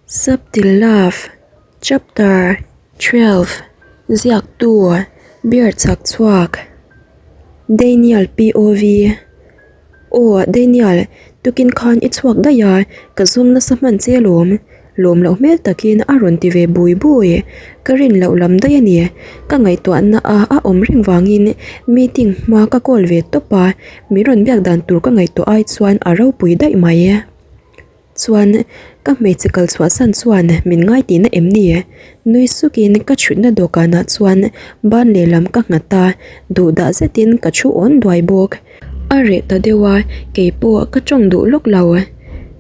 Subtle Love Chapter 12 Ziaktu Beer chak chhuak Daniel POV Aw Daniel tukin khan i chhuak daih a ka zawng nasa hman che alawm lawm loh hmel takin a rawn ti ve bui bui ka rin loh lam daih a ni ka ngaihtuahna a a awm reng vangin meeting hma ka call ve tawp a min rawn biak dan tur ka ngaihtuah ai chuan a ropui daih mai. Chuan ka hmeichhe kal chhuahsan chuan min ngai tihna em ni? Nui sukin ka chhutna dawhkanah chuan ban lehlam ka nghat a, duhdah zetin ka thu awn duai bawk. A reh ta deuh a, keipawh ka tawng duh lawk lo.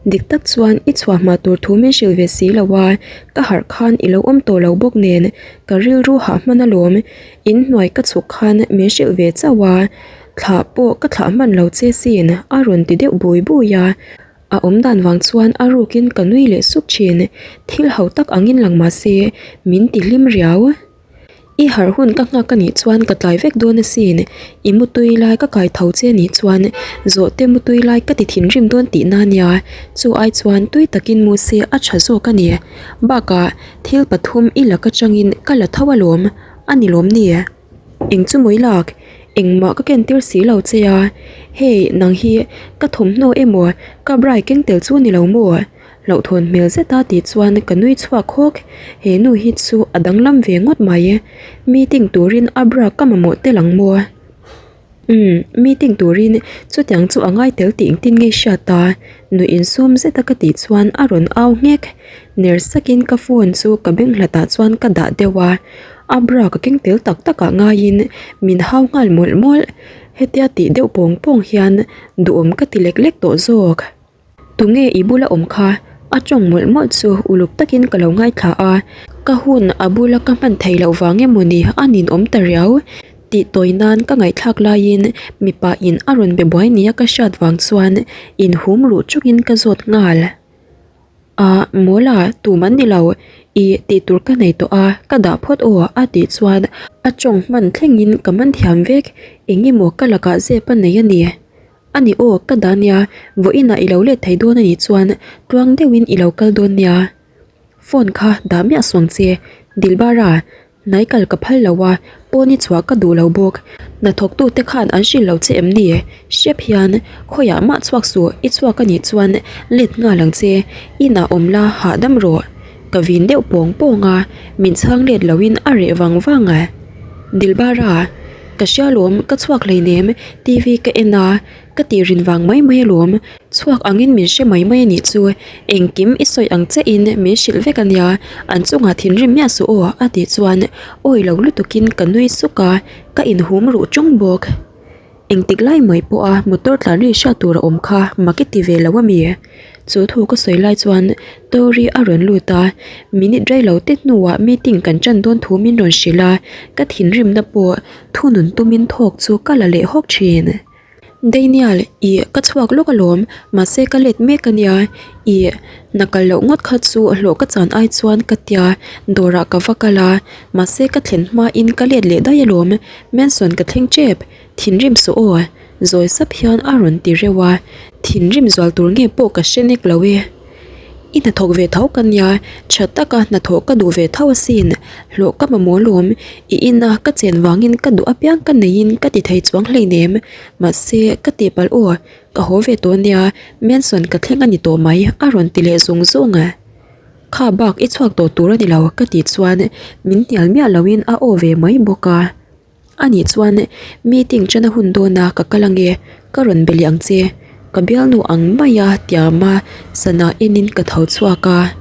Dik tak chuan i chhuah hma tur thu min hrilh ve si lo a, ka harh khan i lo awm tawh lo bawk nen ka rilru hah hman alawm. Inhnuai ka chhuk khan min hrilh ve chauh a, thlah pawh ka thlah hman lo che sin a rawn ti deuh bui bui a. A awm dan vang chuan a rukin ka nui leh sup thin. Thil ho tak angin lang mah se, min ti hlim riau. I harh hun ka nghak a nih chuan ka tlai vek dawn asin. I mutui lai ka kai tho che nih chuan zawhte mutui lai ka ti thinrim dawn tihna ania. Chu ai chuan tui takin mu se a tha zawk a ni. Bakah thil pathum i lak atangin ka la tho alawm. A ni lawm ni? Eng chu mawi lak? Engmah ka ken tir si lo che a, hei nang hi ka thawmhnaw emaw ka brai keng tel chu ni lo maw? Hlauhthawn hmel zeta tih chuan ka nui chhuak hawk, he nu hi chu a danglam ve ngawt mai, meeting turin a bra ka mamawh tel ang maw? Umm, meeting turin chutiang chu a ngai tel tih engtin nge hriat a? Nuih insum zeta ka tih chuan a rawn au nghek, ner sakin ka phone chu ka beng hlatah chuan ka dah deuh a. A bra ka keng tel tak takah ngaiin min hau nghal mawlh mawlh. Hetia tih deuh pawng pawng hian duhawm ka ti lek lek tawh zawk. Tunge i bula awm kha? A tawng mawlh mawlh chu uluk takin ka lo ngaithla a, ka hun a bula ka hman theih loh vang emawni a ninawm ta riau. Tih tawi nan ka ngaihthlak laiin mipa in a rawn be buai nia ka hriat vang chuan inhum ruh chungin ka zawt nghal. Ah Mawla tum an ni lo, i tih tur ka nei tawh a, ka dah phawt aw a tih chuan a tawng hman thlengin ka man thiam vek, eng emaw ka lakah zep a nei a ni. A ni aw ka dah nia, vawiinah i lo let thei dawn a nih chuan tluang deuhin i lo kal dawn nia. Phone kha dah miah suang che, Dilbara Hnai kal ka phal lo a, pawn i chhuah ka duh lo bawk. Hnathawktute khan an hrilh lo che em ni? Hrep hian khawiah mah chhuak suh, i chhuak a nih chuan let nghal ang che, inah awm la hahdam rawh. Ka vin deuh pawng pawng a, min chhang let loin a reh vang vang a. Dilbara, ka hria lawm, ka chhuak hleinem, TV ka en a, Ka tih rin vang mai mai alawm, chhuak angin min hre mai mai a nih chu, engkim i sawi ang chiahin min hrilh vek a nia, an chungah thinrim miah suh aw a tih chuan awi lo lutukin ka nui suk a, ka inhum ruh ṭung bawk. Engtik lai mai pawha motor tlan ri hriat tur a awm kha mak i ti ve lo a mi? Chu thu ka sawi lai chuan Tori a rawn lut a, minute rei lo te hnuah meeting kan ṭan dawn thu min rawn hrilh a, ka thinrimna pawh thunun tumin thawk chu ka la leh hawk ṭhin. Daniel, ih ka chhuak lawk alawm, mahse ka let mek a nia, ih hna kal loh ngawt kha chu hlawh ka chan ai chuan ka tia, dawrah ka va kal a, mahse ka thlen hmain ka let leh daih alawm, Manson ka thleng tep, thinrim suh aw, zawi sap hian a rawn ti reuh a, thinrim zual tur nge pawh ka hre nek lo e. I hnathawk ve tho ka nia, tha taka hnathawh ka duh ve tho asin, hlawh ka mamawh alawm, i ina ka chen vangin ka duh apiang ka neiin ka ti thei chuang hleinem, mahse ka tih palh aw, ka haw ve tawh nia, Manson ka thleng a ni tawh mai a rawn ti leh zung zung a. Kha bak i chhuak tawh tur a ni lo ka tih chuan min hnial miah loin a aw ve mai bawk a. Anih chuan meeting chana hun dawna ka kal ange, ka rawn be leh ang che. Ka bialnu ang maia tiama sana enin ka tho chhuak a.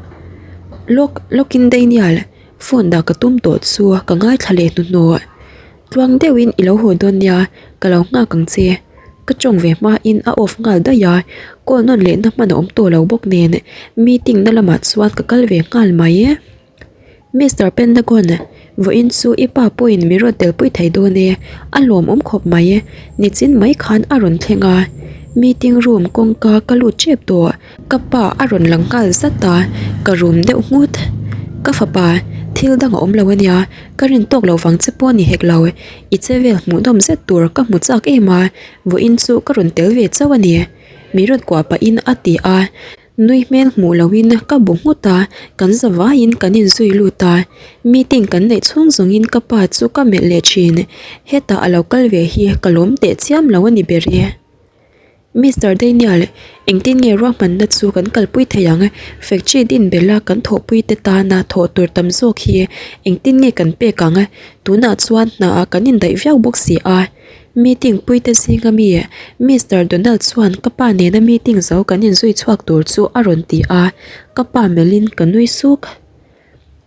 Lawk lawkin Daniel, phone dah ka tum tawh chu ka ngaithla leh hnuhnawh. Tluang deuhin i lo haw dawn nia, ka lo nghak ang che. Ka tawng ve hmain a off nghal daih a, call nawn lehna hman a awm tawh lo bawk nen meeting na lamah chuan ka kal ve nghal mai. Mister Pentagon, vawiin chu i pa pawhin min rawn telpui thei dawn e, a lawmawm khawp mai, nichin mai khan a rawn thleng a, meeting room kawngka ka lut tep tawh, ka pa a rawn lang nghal zat a, ka rum deuh nghut. Ka fapa, thil dang a awm lo ania, ka rin tawk lo vang che pawh ni hek lo, i che vel hmuhnawm zet tur ka hmu chak em a, vawiin chu ka rawn tel ve chauh a ni, min rawn kuah pahin a ti a. Nui hmel hmuh loin ka bu nghut a, kan za vaiin kan inzui lut a. Meeting kan neih chhung zawngin ka pa chu ka melh leh thin. Hetah a lo kal ve hi ka lawm teh chiam lo a ni ber e. Mister Daniel, engtin nge ruahmanna chu kan kalpui thei ang? Factory din bela kan thawhpuite tana thawh tur tam zawk hi engtin nge kan pek ang? Tunah chuan hnaah kan indaih viau bawk si a. Meeting puite zinga mi Mister Donald chuan ka pa nena meeting zo kan inzui chhuak tur chu a rawn ti a, ka pa melhin ka nui suk.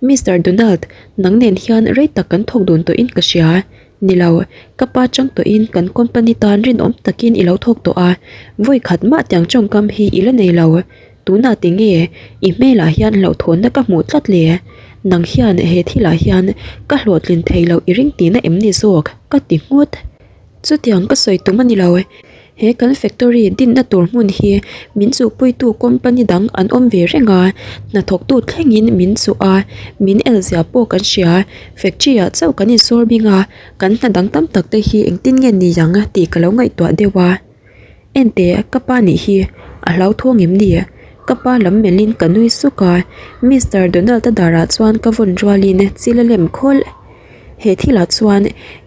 Mister Donald, nang nen hian rei tak kan thawk dun tawhin ka hria. Ni lo, ka pa chang tawhin kan company tan rinawm takin i lo thawk tawh a, vawi khat mah tiang tawngkam hi i la nei lo. Tunah tinge i hmelah hian hlauhthawnna ka hmuh tlat le? Nang hian he thilah hian ka hlawhtlin thei loh i ring tihna em ni zawk? ka ti nghut. Chutiang ka sawi tum a ni lo. He kan factory dinna tur hmun hi min chuhpuitu company dang an awm ve reng a, hnathawktu thlengin min chuh a, min elzia pawh kan hria. Factory ah chauh kan insawr bing a, kan hna dang tam tak te hi engtin nge ni ang tih ka lo ngaihtuah deuh a. Enteh, ka pa nih hi a hlauthawng em ni? Ka pa lam melhin ka nui suk a, Mister Donald-a darah chuan ka vawn rualin chil a lem khawlh. He thilah chuan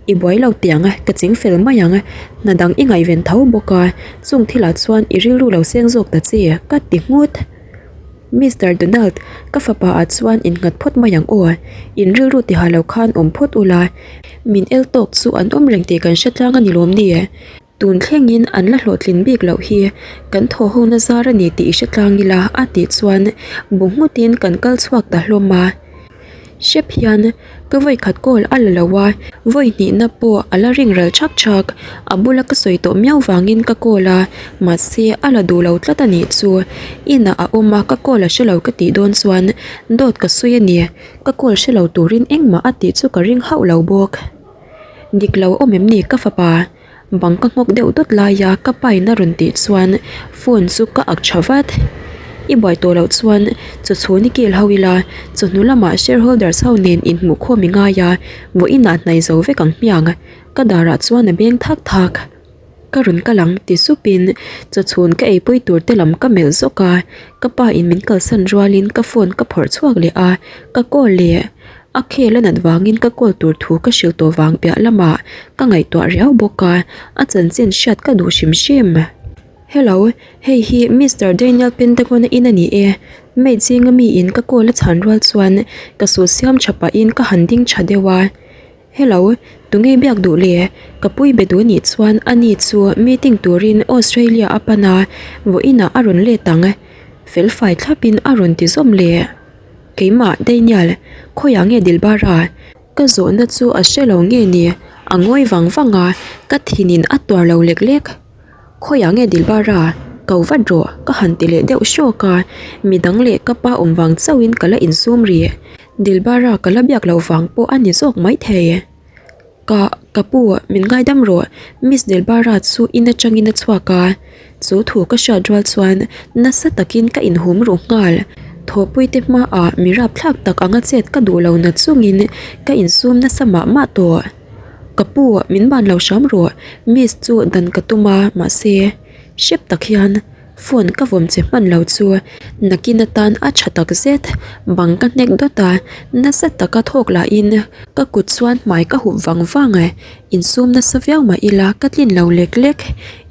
i buai lo tiang ka ching fel mai ang, hna dang i ngaihven tho bawk a, chung thilah chuan i rilru lo seng zawk ta che ka ti nghut. Mister Donald, ka fapa ah chuan innghat phawt mai ang aw, in rilru tiha lo khan awm phawt ula, min el tawk chu an awm reng tih kan hre tlang a ni lawm ni? Tun thlengin an la hlawhtlin bik loh hi kan thaw hona zar a ni tih i hre tlang ila a tih chuan bu nghutin kan kal chhuak ta hlawm a. Hrep hian ka vawi khat call a la lo a, vawi hnihna pawh a la ring ral thak thak. A bula ka sawi tawh miau vangin ka call a, mahse a la duh lo tlat a nih chu. Inah a awm a, ka call a hre lo ka tih dawn chuan dawt ka sawi a ni. Ka call hre lo turin engmah a tih chu ka ring hauh lo bawk. Dik lo awm em ni ka fapa? Bang ka nghawk deuh dawt laia ka pain a rawn tih chuan phone chu ka ak tha vat. I buai tawh loh chuan chaw chhun i kil ho ila, chawhnu lamah shareholders ho nen inhmuh khawm i ngai a, vawiinah hnai zo vek ang hmiang. Ka darah chuan a beng thak thak. Ka rawn kal ang ti supin chaw chhun ka eipui tur te lam ka melh zawk a, ka pa in min kalsan rualin ka phone ka phawrh chhuak leh a, ka call leh. A khel a nat vangin ka call tur thu ka hrilh tawh vang piah lamah ka ngaihtuah riau bawk a, a chanchin hriat ka duh hrim hrim. Hello, hei hi Mister Daniel Pentagon-a in a ni e, maid zinga miin ka call a chhan rual chuan ka sul siam tha pahin ka han ding tha deuh a. Hello, tunge biak duh le? Ka pui be duh nih chuan ani chu meeting turin Australia a pan a, vawiinah a rawn let ang. Felfai thlapin a rawn ti zawm leh. Keimah, Daniel, khawiah nge Dilbara? Ka zawhna chu a hre lo nge ni? A ngawi vang vang a, ka thinin a tuar lo lek lek. Khawiah nge Dilbara? Ko vat rawh, ka han ti leh deuh hrawk a, midang leh ka pa awm vang chauhin ka la insum rih. Dilbara ka la biak loh vang pawh a ni zawk maithei. Ka, ka pu, min ngaidam rawh, Miss Dilbara chu in atangin a chhuak a, chu thu ka hriat rual chuan nasa takin ka inhum ruh nghal. Thawhpuite hmaah mi rapthlak tak anga chet ka duh lo na chungin ka insum nasa mah mah tawh. Ka pu, min ban lo hram rawh, Miss chu dan ka tum a, mahse, hrep tak hian. Phone ka vawm che hman lo chu nakin atan a tha tak zet, bang ka hnek dawt a, nasa taka thawk lahin ka kut chuan hmai ka hup vang vang e, insum nasa viau mah ila ka tlin lo lek lek,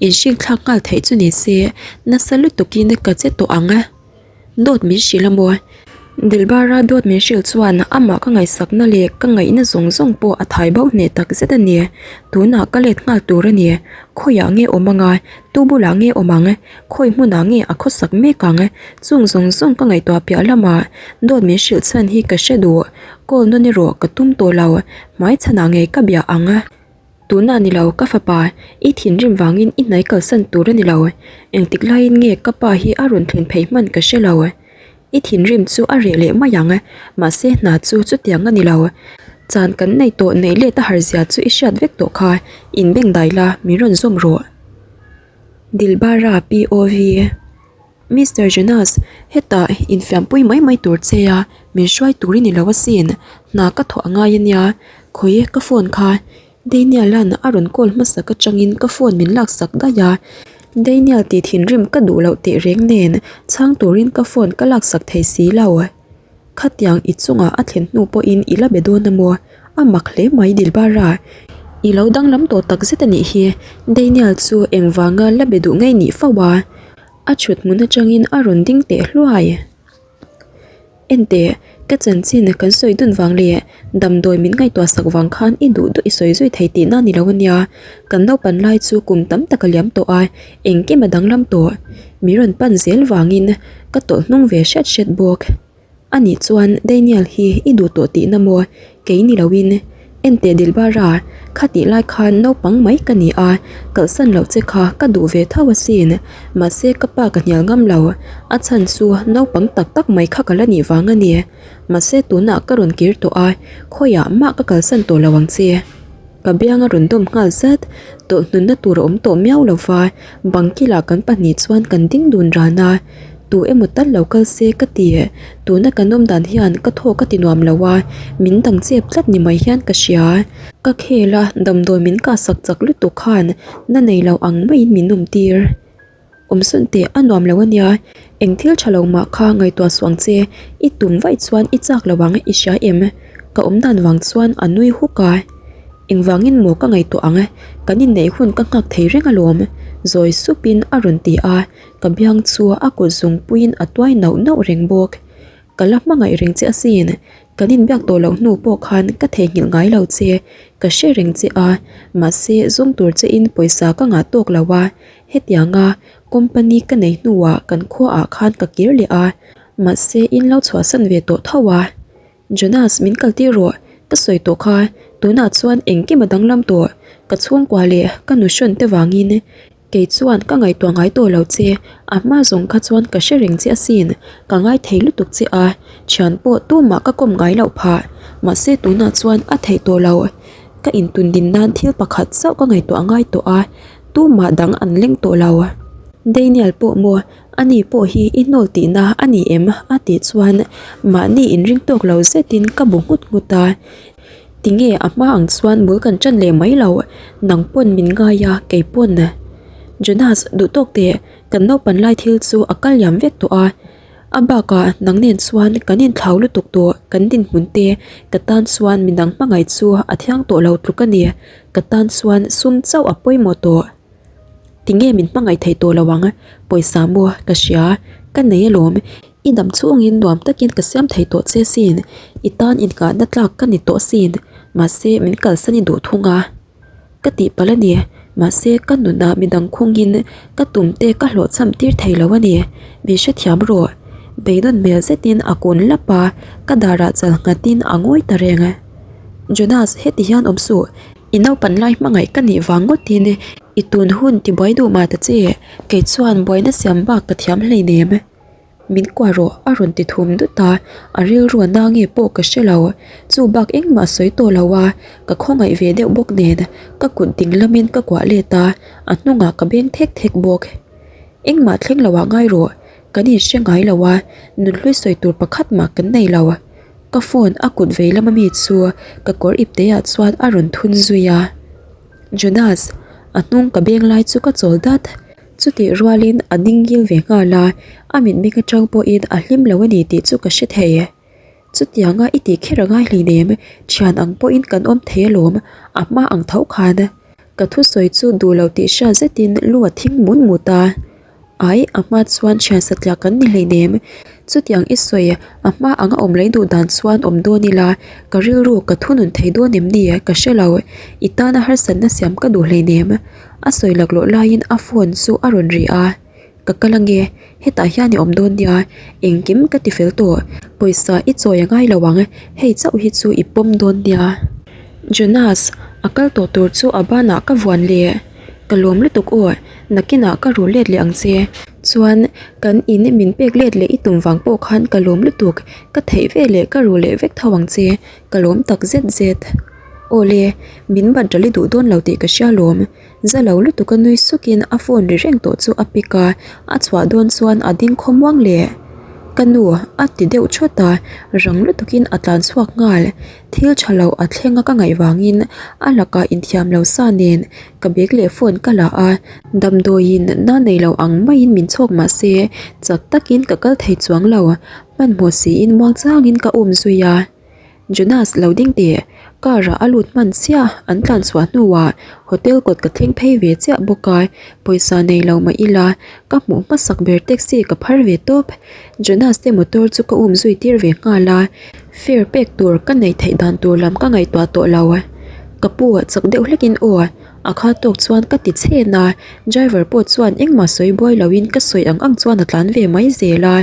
inhring thlak nghal theih chu ni se nasa lutukin ka che tawh ang a. Dawt min hrilh a maw? Dilbara dawt min hrilh chuan amah ka ngaihsakna leh ka ngaihna zawng zawng pawh a thai bo hneh tak zet a ni. Tunah ka let nghal tur a ni. Khawiah nge awm anga? Tu bulah nge awm ang? Khawi hmunah nge a khawsak mek ang? Chung zawng zawng ka ngaihtuah piah lamah dawt min hrilh chhan hi ka hre duh. Call nawn erawh ka tum tawh lo. Hmaichhanah ngei ka biah ang. Tunah ni lo, ka fapa, i thinrim vangin i hnai kalsan tur a ni lo. Engtik laiin nge ka pa hi a rawn thlen phei hman ka hre lo. I thinrim chu a reh leh mai ang, mahse hna chu chutiang a ni lo. Chan kan nei tawh neih let a har zia chu i hriat vek tawh kha, inbeng dai la, min rawn zawm rawh. Dilbara POV. Mister Jonas, hetah infiampui mai mai tur che a, min hruai tur i ni lo asin, hna ka thawh a ngai ania, khawi ka phone kha Daniel-a'n a rawn call hmasak atangin ka phone min laksak daih a, Daniel tih thinrim ka duh loh teh reng nen chhang turin ka phone ka laksak thei si lo. Khatiang i chungah a thlen hnu pawhin i la be dawn a maw? A mak hle mai Dilbara. I lo danglam tawh tak zet a nih hi. Daniel chu engvanga la be duh ngei nih fo a? A chhut hmun atangin a rawn ding teh hluai. Enteh, ka chanchin kan sawi dun vang leh damdawi min ngaihtuah sak vang khan i duh duh i sawi zui thei tihna ni lo ania. Kan naupan lai chu kum tam tak a liam tawh a, engkim a danglam tawh. Mi rawn pan zel vangin ka tawlh hnung ve hret hret bawk. Anih chuan Daniel hi i duh tawh tihna maw? Kei ni loin, Enteh Dilbara, khatih lai khan naupang mai ka ni a, kalhsan loh che kha ka duh ve tho asin. Mahse ka pa ka hnial ngam lo, a chhan chu naupang tak tak mai kha ka la nih vang a ni. Mahse tunah ka rawn kir tawh a, khawiah mah ka kalsan tawh lo ang che. Ka biang a rawn dawm nghal zat, tawlh hnunna tur a awm tawh miau lo va, bang kilah kan pahnih chuan kan ding dun ran a. Tu emaw tal lo kal se ka ti, tuna kan awm dan hian ka thawk a ti nuam lo a, min dang chep tlat ni mai hian ka hria. Ka khel a, damdawi min kah sak chak lutuk khan na nei lo ang maiin min awm tir. Awm sawn teh a nuam lo ania, eng thil tha lo mah kha ngaihtuah suh ang che, i tum vaih chuan i chak lo ang i hria em? Ka awm dan vang chuan a nui huk a, engvangin maw ka ngaihtuah ang, kan inneih hun ka nghak thei reng alawm, zawi supin a rawn ti a, ka biang chu a kut zungpuiin a tuai nauh nauh reng bawk. Ka la hmangaih reng che asin, kan inbiak tawh loh hnu pawh khan ka theihnghilh ngai lo che, ka hre reng che a, mahse zawng tur che in pawisa ka ngah tawk lo a, hetianga company ka nei hnuah kan khuaah khan ka kir leh a, mahse in lo chhuahsan ve tawh tho a. Jonas min kal tir rawh, ka sawi tawh kha, tunah chuan engkim a danglam tawh, ka chhungkua leh ka nuhrawn te vangin Kei chuan ka ngaihtuah ngai tawh lo che, a hma zawng kha chuan ka hre reng che asin, ka ngai thei lutuk che a, thian pawh tumah ka kawm ngai loh phah, mahse tunah chuan a theih tawh lo, ka intun din nan thil pakhat chauh ka ngaihtuah ngai tawh a, tumah dang an leng tawh lo. Daniel pawh maw, ani pawh hi i hnawl tihna a ni em? a tih chuan mahni inring tawk lo zetin ka bu nghut nghut a. Tinge a hma ang chuan bul kan ṭan leh mai lo, nang pawn min ngai a, kei pawn. Jonas, duh tawk teh, kan naupan lai thil chu a kal liam vek tawh a, a bakah nang nen chuan kan inthlau lutuk tawh, kan dinhmun te, ka tan chuan midang hmangaih chu a thiang tawh lo tluk a ni, ka tan chuan sum chauh a pawimawh tawh. Tinge min hmangaih theih tawh lo ang, pawisa maw ka hria, ka nei alawm, I dam chhungin nuam takin ka siam thei tawh che sin, i tan innghahna tlak ka ni tawh sin, mahse min kalsan i duh thung a. Ka tihpalh a ni, mahse ka nunah midang khungin ka tumte ka hlawhchham tir thei lo a ni, min hrethiam rawh. Beidawn hmel zetin a kun lap a, ka darah chal nghatin a ngawi ta reng. Jonas, heti hian awm suh, i naupan lai hmangaih ka nih vang ngawtin i tun hun tibuai duh mah ta che, kei chuan buaina siam bak ka thiam hleinem. Min kuah rawh a rawn ti thum dut a, a rilru a na nge pawh ka hre lo. Chu bak engmah a sawi tawh lo a, ka khawngaih ve deuh bawk nen ka kut ding lamin ka kuah let a, a hnungah ka beng thek thek bawk. Engmah thleng lo ah ngai rawh, kan inhre ngai lo a, nunhlui sawi tur pakhat mah kan nei lo. Ka phone a kut vei lama mi chu ka kawr ipte ah chuan a rawn thun zui a. Jonas, a hnung ka beng lai chu ka chawl dat. Chutih rualin a ding ngil ve nghal a, a mitmeng atang pawhin a hlim lo a ni tih chu ka hre thei. Chutianga i tih kher a ngai hleinem, thian ang pawhin kan awm thei alawm, a hma ang tho khan. Ka thusawi chu duh lo tih hriat zetin lu a thing mut mut a. Ai, a hma chuan thian satliah kan ni hleinem. Chutiang i sawi, a hma anga awm lei duh dan chuan awm dawn ila, ka rilru ka thunun thei dawn em ni ka hre lo, i tana harsatna siam ka duh hleinem. A sawi laklawh laiin a phone chu a rawn ri a, Ka kal ange, hetah hian i awm dawn nia, engkim ka ti fel tawh, pawisa i chawi a ngai lo ang, hei chauh hi chu i pawm dawn nia. Jonas, a kal tawh tur chu a banah ka vuan leh, Ka lawm lutuk aw, nakinah ka ru let leh ang che, chuan kan in min pek let leh i tum vang pawh khan ka lawm lutuk, ka theih ve leh ka ru leh vek tho ang che, ka lawm tak zet zet. Awle, min bat rali duh dawn lo tih ka hria lawm. Za lo lutuk a nui sukin a phone ri reng tawh chu a pick a, a chhuah dawn chuan a ding khawmuang leh. Ka nu a ti deuh thawt a, rang lutukin a tlan chhuak nghal. Thil tha lo a thleng a ka ngaih vangin a lakah inthiam lo sa nen ka bag leh phone ka la a, damdawiin na nei lo ang maiin min chhawk mah se chak takin ka kal thei chuang lo, hmanhmawh siin muangchangin ka um zui a. Jonas lo ding teh, car ah a lut hman chiah an tlan chhuah hnuah hotel kawt ka thleng phei ve chiah bawk a, pawisa nei lo mah ila ka hmuh hmasak ber taxi ka phar ve tawp. Jonas te motor chu ka um zui tir ve nghal a, fare pek tur ka neih theih dan tur lam ka ngaihtuah tawh lo. Ka pu chak deuh hlekin aw a kha tawk chuan ka ti chhen a, driver pawh chuan engmah sawi buai loin ka sawi ang ang chuan a tlan ve mai zel a,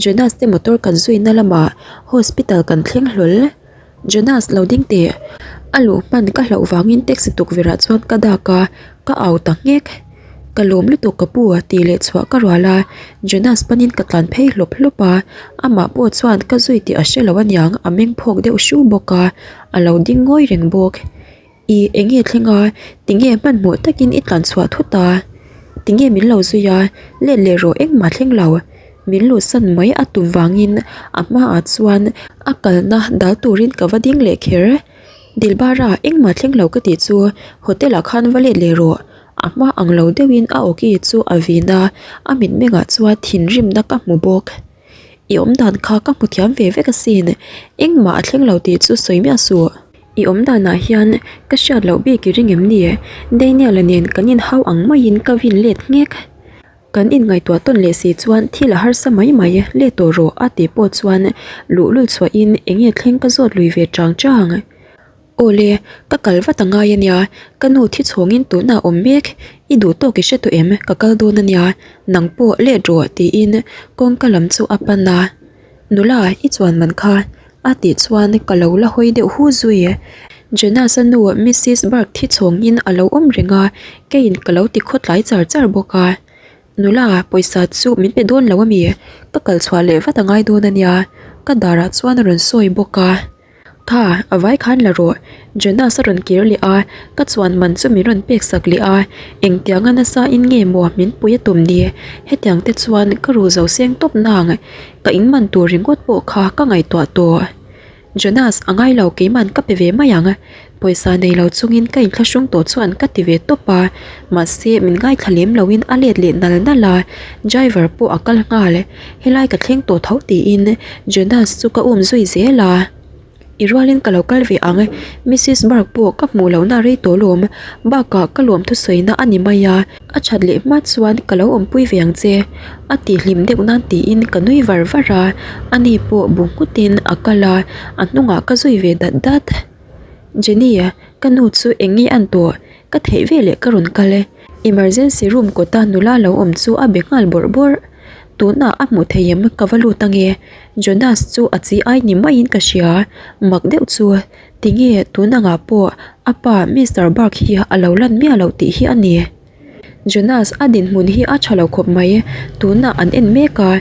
Jonas te motor kan zuina lamah Hospital kan thleng hlawl. Jonas lo ding teh. A luh hman ka hlauh vangin taxi tukverh ah chuan ka dak a, ka au ta nghek. Ka lawm lutuk ka pu tih leh chhuah ka rual a, Jonas panin ka tlan phei hlawp hlawp a, amah pawh chuan ka zui tih a hre lo aniang a meng phawk deuh hru bawk a, a lo ding ngawi reng bawk. I enge thleng a, tinge hmanhmawh takin i tlan chhuah thut a? Tinge min lo zui a, let leh rawh engmah thleng lo. Min luhsan mai a tum vangin a hmaah chuan a kalna dal turin ka va ding leh kher. Dilbara engmah thleng lo ka tih chu hotel ah khan va let leh rawh. A hma ang lo deuhin a awki chu a vin a, a mitmengah chuan thinrimna ka hmu bawk. I awm dan kha ka hmu thiam ve vek asin, engmah a thleng lo tih chu sawi miah suh. I awm danah hian ka hriat loh bik i ring em ni? Daniel-a nen kan inhau ang maiin ka vin let nghek. Kan inngaihtuah tawn leh si chuan thil a harsa mai mai, let tawh rawh a tih pawh chuan luhlul chhuahin eng nge thleng ka zawt lui ve chang chang. Awle, ka kal vat a ngai a nia, ka nu thi chhawngin tunah awm mek, i duh tawk i hre tawh em, ka kal dawn a nia, nang pawh let rawh tiin kawngka lam chu a pan a. Nula, i chuan man kha a tih chuan ka lo la hawi deuh hu zui. Jonas-a nu Missis Burke thi chhawngin a lo awm reng a, keiin ka lo ti khawtlai char char bawk a. Nula, pawisa chu min pe dawn lo a mi? Ka kal chhuah leh vat a ngai dawn a nia, ka darah chuan a rawn sawi bawk a. Kha, a vai khan la rawh. Jonas a rawn kir leh a, ka chuan man chu min rawn pek sak leh a, engtianga nasa in nge maw min pui a tum ni? Hetiang te chuan ka ru zo seng tawp nang, ka in man tur ringawt pawh kha ka ngaihtuah tawh. Jonas, a ngai lo keiman ka pe ve mai ang. Pawisa nei lo chungin ka inthlahrung tawh chuan ka ti ve tawp a, mahse min ngaithla lem loin a let leh nal nal a, driver pawh a kal nghal. Helai ka thleng tawh tho tiin Jonas chu ka um zui zel a, I rualin ka lo kal ve ang, Missus Burke pawh ka hmuh lohna rei tawh lawm, bakah ka lawm thusawi na a ni mai a, a that leh hma chuan ka lo awmpui ve ang che a tih hlim deuh nan tiin ka nui var var a, ani pawh bu nghutin a kal a, a hnungah ka zui ve dat dat. Jenny, ka nu chu eng nge an tawh? Ka theih veleh ka rawn kal e. Emergency room kawta nula lo awm chu a be nghal bawrh bawrh. Tunah a hmuh thei em ka va lut ange. Jonas chu a chi ai ni maiin ka hria. Mak deuh chu tinge tun angah pawh a pa Mister Bark hi a lo lan miah loh tih hi a ni. Jonas a dinhmun hi a tha lo khawp mai, tunah an en mek a,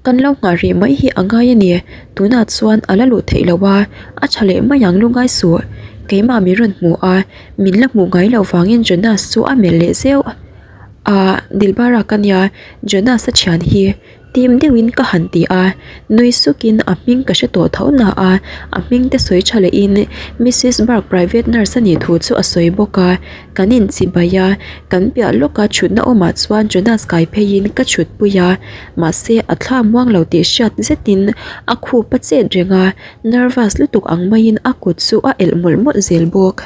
kan lo nghah rih mai hi a ngai a ni, tunah chuan a la luh theih loh a, a tha leh mai ang lungai suh, keimah min rawn hmu a, min la hmuh ngai loh vangin Jonas chu a melh leh zeuh a, Dilbara ka nia, Jonas a thian hi. Tim deuhin ka han ti a, nui sukin a hming ka hre tawh tho na a, a hming te sawi tha lehin Missus Burke private nurse a nih thu chu a sawi bawk a, kan inchibai a, kan piah lawka thutna awmah chuan Jonas kai pheiin ka thutpui a, mahse a thla muang lo tih hriat zetin a khup a chet reng a, nervous lutuk ang maiin a kut chu a elh mawlh mawlh zel bawk.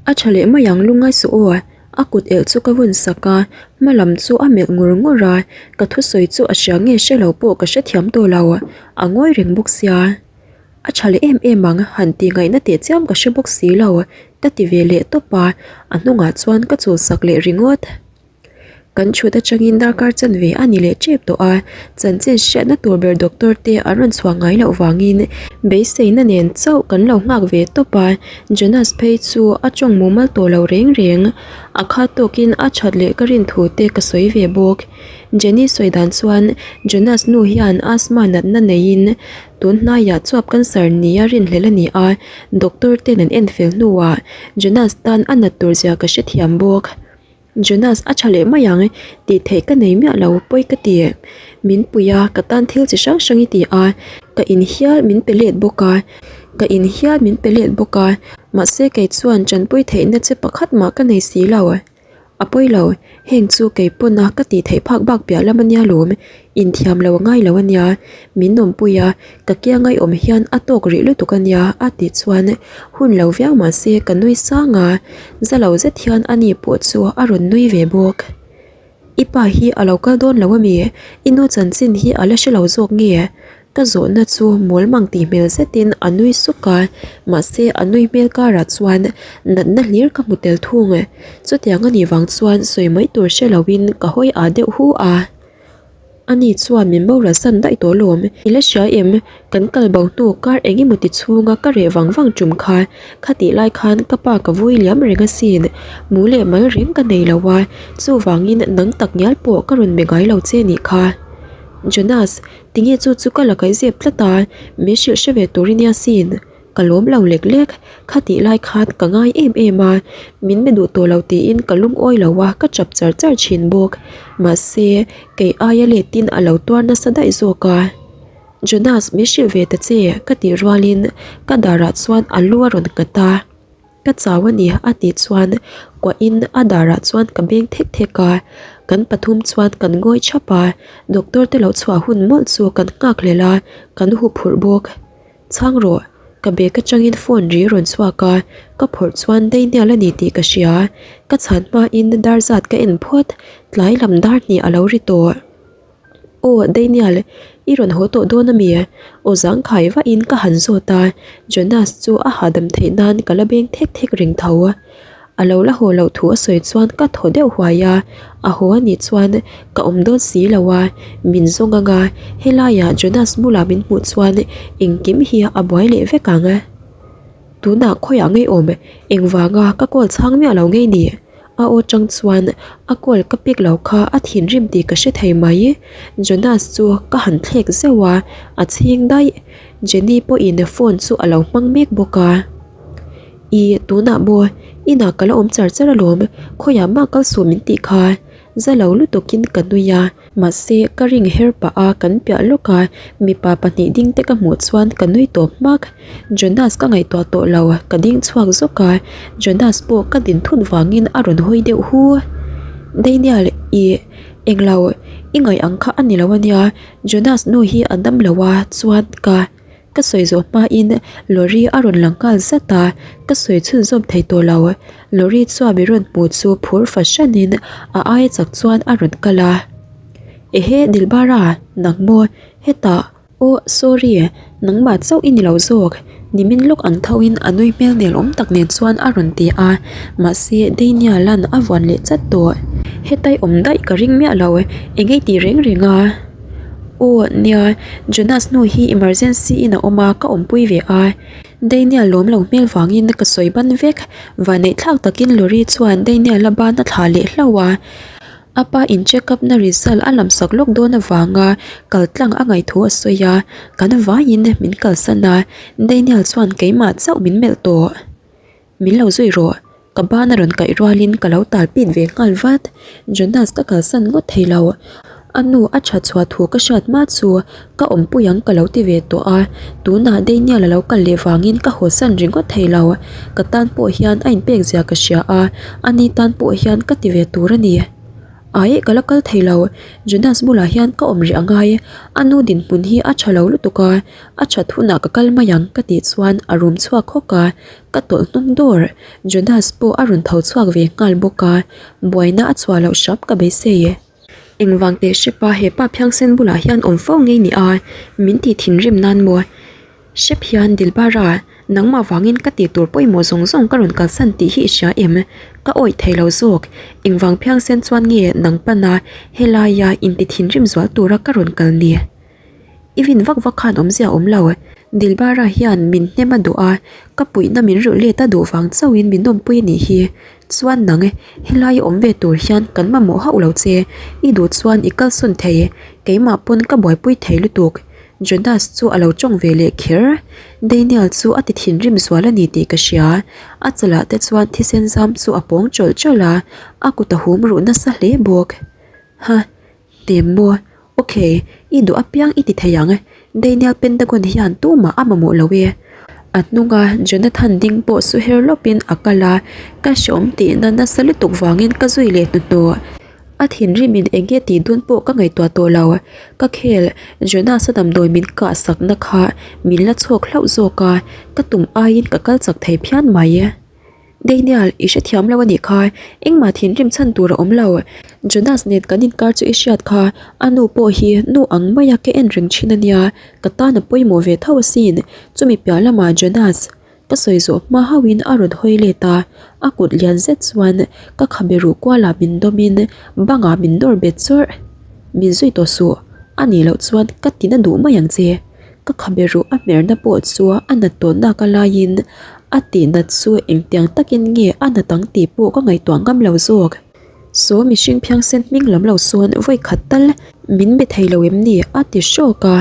A tha leh mai ang lungngai suh aw. A kut elh chu ka vun sak a, hma lam chu a melh ngur ngur a, ka thusawi chu a hria nge hre lo pawh ka hrethiam tawh lo, a ngawi reng bawk sia. A tha leh em em ang, han tih ngaihna teh chiam ka hre bawk si lo, ka ti ve leh tawp a, a hnungah chuan ka chul sak leh ringawt. Kan chhut atangin darkar chanve a ni leh tep tawh a, chanchin hriatna tur ber doctor te an rawn chhuah ngai loh vangin beiseina nen chauh kan lo nghak ve tawp a. Jonas phei chu a tawng mumal tawh lo reng reng, a khat tawkin a that leh ka rin thu te ka sawi ve bawk. Jenny sawi dan chuan Jonas nu hian asthma natna neiin tun hnaiah chuap cancer nia rinhlelh a ni a, doctor ten an en fel hnuah Jonas tan a nat tur zia ka hrethiam bawk. Jonas a tha leh mai ang tih theih ka nei miah lo pawi ka ti. Min pui a, ka tan thil chi hrang hrang i ti a, ka in hial min pe let bawk a, ka in hial min pe let bawk a, mahse kei chuan tanpui theihna che pakhat mah ka nei si lo. A pawi lo, heng chu kei pawn a ka tih theih phak bak piah lam ania lawm, inthiam lo a ngai lo ania, min awmpui a, ka kiang a i awm hian a tawk rih lutuk ania a tih chuan hun lo viau mahse ka nui sang a, za lo zet hian ani pawh chu a rawn nui ve bawk. I pa hi a lo kal dawn lo ami? I nu chanchin hi a la hre lo zawk nge? Ka zawhna chu mawl mang tih hmel zetin a nui suk a, mahse a nui hmel karah chuan natna hlir ka hmu tel thung. Chutiang a nih vang chuan sawi mai tur hre loin ka hawi ah deuh hu a. Ani chuan min boral san daih tawh lawm. I la hria em? Kan kal bo hnu kar eng emaw ti chhunga ka reh vang vang tum kha. Khatih lai khan ka pa ka vui liam reng asin. Mu leh mal reng ka nei lo a, chuvangin nang tak ngial pawh ka rawn be ngai lo che nih kha. Jonas, tinge chu chu ka la kaih zep tlat a, min hrilh hre ve tur i nia sin. Ka lawm lo lek lek, khatih lai khan ka ngai em em a, min be duh tawh lo tiin ka lungawi lo a, ka chap char char thin bawk. Mahse, kei aia letin a lo tuar nasa daih zawk a. Jonas, min hrilh ve ta che, ka tih rualin ka darah chuan a lu a rawn nghat a. Ka chau a ni a tih chuan kuahin a darah chuan ka beng thek thek a, kan pathum chuan kan ngawi thap a, doctor te lo chhuah hun mawlh chu kan nghak hlel a, kan huphurh bawk. Chhang rawh, ka bag atangin phone ri rawn chhuak a, ka phawrh chuan Daniel a ni tih ka hria, ka chhan hmain dar zat ka en phawt, tlai lam dar hnih a lo ri tawh. Aw Daniel, i rawn haw tawh dawn ami? Aw zangkhai vahin ka han zawt a, Jonas chu a hahdam theih nan ka la beng thek thek reng tho. A lo la haw loh thu a sawi chuan ka thaw deuh huai a, a haw a nih chuan ka awm dawn si lo a, min zawng ang a, helaiah Jonas bulah min hmuh chuan engkim hi a buai leh vek ang. Tunah khawiah ngei awm engvanga ka call chhang miah lo ngei ni? A aw chang chuan a call ka pick lo kha a thinrim tih ka hre thei mai. Jonas chu ka han thlek zeuh a, a chhing daih. Jenny pawhin phone chu a lo hmang mek bawk a. Ih, tunah maw? Inah ka la awm char char alawm, khawiah mah kal suh min tih kha. Za lo lutukin ka nui a, mahse ka ring her pah a kan piah lawk a, mipa pahnih ding te ka hmuh chuan ka nui tawp hmak. Jonas ka ngaihtuah tawh lo, ka ding chhuak zawk a, Jonas pawh ka din thut vangin a rawn hawi deuh hu. Daniel, ih, englo, i ngaih ang kha a ni lo ania, Jonas nu hi a dam lo a, chuan ka. Ka sawi zawh hmain lorry a rawn lang nghal zat a, ka sawi chhunzawm thei tawh lo. Lorry chuan mi rawn hmuh chu phur fahranin a aia chak chuan a rawn kal a. Ehe Dilbara, nang maw? Hetah. Aw sorry, nangmah chauh i ni lo zawk. Nimin lawk ang thoin a nui hmel nel awm tak nen chuan a rawn ti a, mahse Daniel-a'n a vuan leh chat tawh. Hetai awm daih ka ring miah lo, eng ei ti reng reng a? Aw, nia, Jonas nu hi emergency in a awm a, ka awmpui ve a. Daniel lawm lo hmel vangin ka sawi ban vek. Vanneih thlak takin Lori chuan Daniel a ban a thlah leh hlauh a. A pa in check up na result a lamsak lawk dawn avanga kal tlang a ngaih thu a sawi a, kan vaiin min kalsan a, Daniel chuan keimah chauh min melh tawh. Min lo zui rawh, ka ban a rawn kaih rualin ka lo tal pit ve nghal vat. Jonas ka kalsan ngawt thei lo. A nu a tha chhuah thu ka hriat hma chu ka awmpui ang ka lo ti ve tawh a, tunah Daniel a lo kal leh vangin ka hawsan ringawt thei lo. Ka tan pawh hian a inpek zia ka hria a, ani tan pawh hian ka ti ve tur a ni. Aih ka la kal thei lo, Jonas bulah hian ka awm rih a ngai, a nu dinhmun hi a tha lo lutuk a, a that hunah ka kal mai ang ka tih chuan a rum chhuak hawk a, ka tawlh hnung dawr, Jonas pawh a rawn tho chhuak ve nghal bawk a, buaina a chhuah loh hram ka beisei. Engvang teh hrepa hepa phiangsen bulah hian awm fo ngei ni a, min tih thinrim nan maw? Hrep hian Dilbara, nangmah vangin ka tih tur pawimawh zawng zawng ka rawn kalsan tih hi i hria em? Ka awih thei lo zawk. Engvang phiangsen chuan nge nang pana helaia inti thinrim zual tura ka rawn kal ni? I vin vak vak khan awmzia awm lo. Dilbara hian min hnem a duh a, ka puihna min rulh let a duh vang chauhin min awmpui a nih hi. Chuan nang, helaia awm ve tur hian kan mamawh hauh lo che. I duh chuan i kalsawn thei, keimah pawn ka buaipui thei lutuk. Jonas chu a lo tawng ve leh kher. Daniel chu a ti thinrim zual a ni tih ka hria. A chalah te chuan thisen zam chu a pawng tawlh tawlh a, a kut a hum ruh nasa hle bawk. Ha, hnem maw? Ok, i duh apiang i ti thei ang. Daniel Pentagon hian tumah a mamawh lo e. A hnunga Jonathan ding pawh su her lawpin a kal a, ka hreawm tihna nasa lutuk vangin ka zui leh hnuhnawh. A thinrimin eng nge tih dun pawh ka ngaihtuah tawh lo. Ka khel, Jonas-a damdawi min kah sakna kha min la chhawk hlauh zawk a, ka tum aiin ka kal chak thei phian mai. Daniel, i hrethiam lo a nih kha, engmah thinrim chhan tur a awm lo. Jonas nen kan inkar chu i hriat kha, a nu pawh hi nu ang maia ka en reng thin a nia, ka tan a pawimawh ve tho asin. Chumi piah lamah Jonas, ka sawi zawh hma hauhin a rawn hawi let a, a kut lian zet chuan ka khabe ruh kualah min dawmin bangah min nawr bet chawrh. Min zui tawh suh, a nih loh chuan ka tina duh mai ang che. Ka khabe ruh a hmerna pawh chu a nat tawh nak a laiin a tihnat chu engtiang takin nge a nat ang tih pawh ka ngaihtuah ngam lo zawk. Saw mihring phiangsen hming lam lo sawn vawi khat tal min be thei lo em ni? a ti hrawk a.